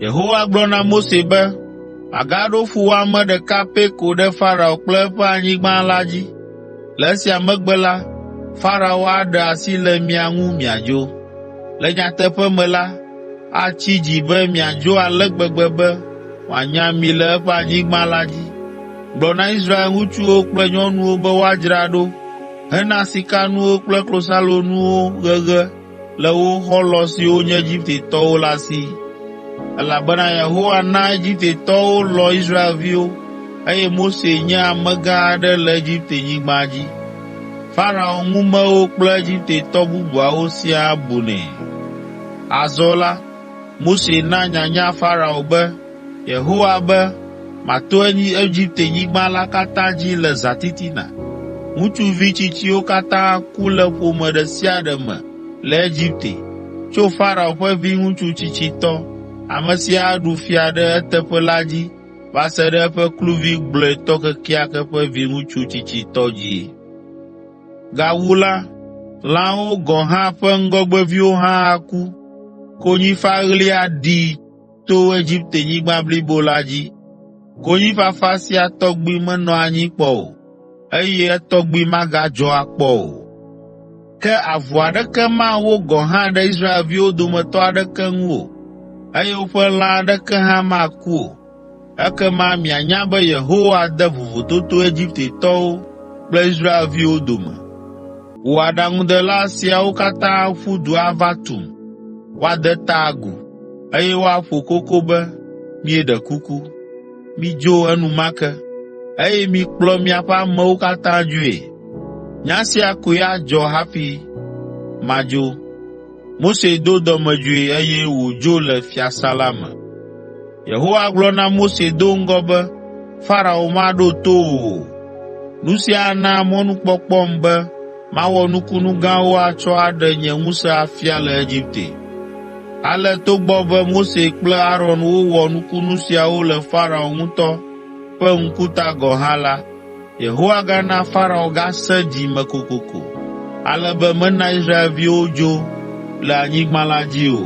Yehowa gblɔ na Mose be, “Magaɖo fuwɔame ɖeka pɛ ko ɖe Farao kple eƒe anyigba la dzi. Le esia megbe la, Farao aɖe asi le mia ŋu miadzo. Le nyateƒe me la, atsi dzi be miadzo ale gbegbe be wòanya mi le eƒe anyigba la dzi. Gblɔ na Israel ŋutsuwo kple nyɔnuwo be woadzra ɖo hena sikanuwo kple klosalonuwo ɣeɣe le wo xɔlɔ̃ siwo nye Egiptetɔwo la si, elabena Yehowa na Egiptetɔwo lɔ̃ Israelviwo, eye Mose nye amegã aɖe le Egiptenyigba dzi. Farao ŋumewo kple Egiptetɔ bubuawo siaa bunɛ. Azɔ la, Mose na nyanya Farao be, “Yehowa be, ‘Mato Egiptenyigba la katã dzi le zãtitina. Ŋutsuvi tsitsiwo katã aku le ƒome ɖe sia ɖe me le Egipte, tso Farao ƒe viŋutsu tsitsitɔ, ame si aɖu fia ɖe eteƒe la dzi va se ɖe eƒe kluvi gblɔetɔ kekeake ƒe viŋutsu tsitsitɔ dzi.’ Gawu la, lãwo gɔ̃ hã ƒe ŋgɔgbeviwo hã aku. Konyifaɣli aɖi to Egiptenyigba blibo la dzi. Konyifafa sia tɔgbi menɔ anyi kpɔ o, eye etɔgbi magadzɔ akpɔ o. Ke avu aɖeke mawo gɔ̃ hã ɖe Israelviwo dometɔ aɖeke ŋu o, eye woƒe lã aɖeke hã maku o. Ekema mianya be Yehowa de vovototo Egiptetɔwo kple Israelviwo dome. Wò aɖaŋudela siawo katã aƒu du ava tum, woade ta agu, eye woaƒo koko be, ‘Míeɖe kuku, midzo enumake, eye mikplɔ miaƒe amewo katã dzoe!’ Nya sia koe adzɔ hafi madzo.” Mose do dɔmedzoe, eye wòdzo le fiasã la me. Yehowa gblɔ na Mose do ŋgɔ be, “Farao maɖo to wò o. Nu sia ana mɔnukpɔkpɔm be mawɔ nukunu gãwo atsɔ aɖe nye ŋusẽ afia le Egipte.” Ale togbɔ be Mose kple Aron wowɔ nukunu siawo le Farao ŋutɔ ƒe ŋkuta gɔ̃ hã la, Yehowa gana Farao gasẽ dzi me kokoko, ale be mena Israelviwo dzo le anyigba la dzi o.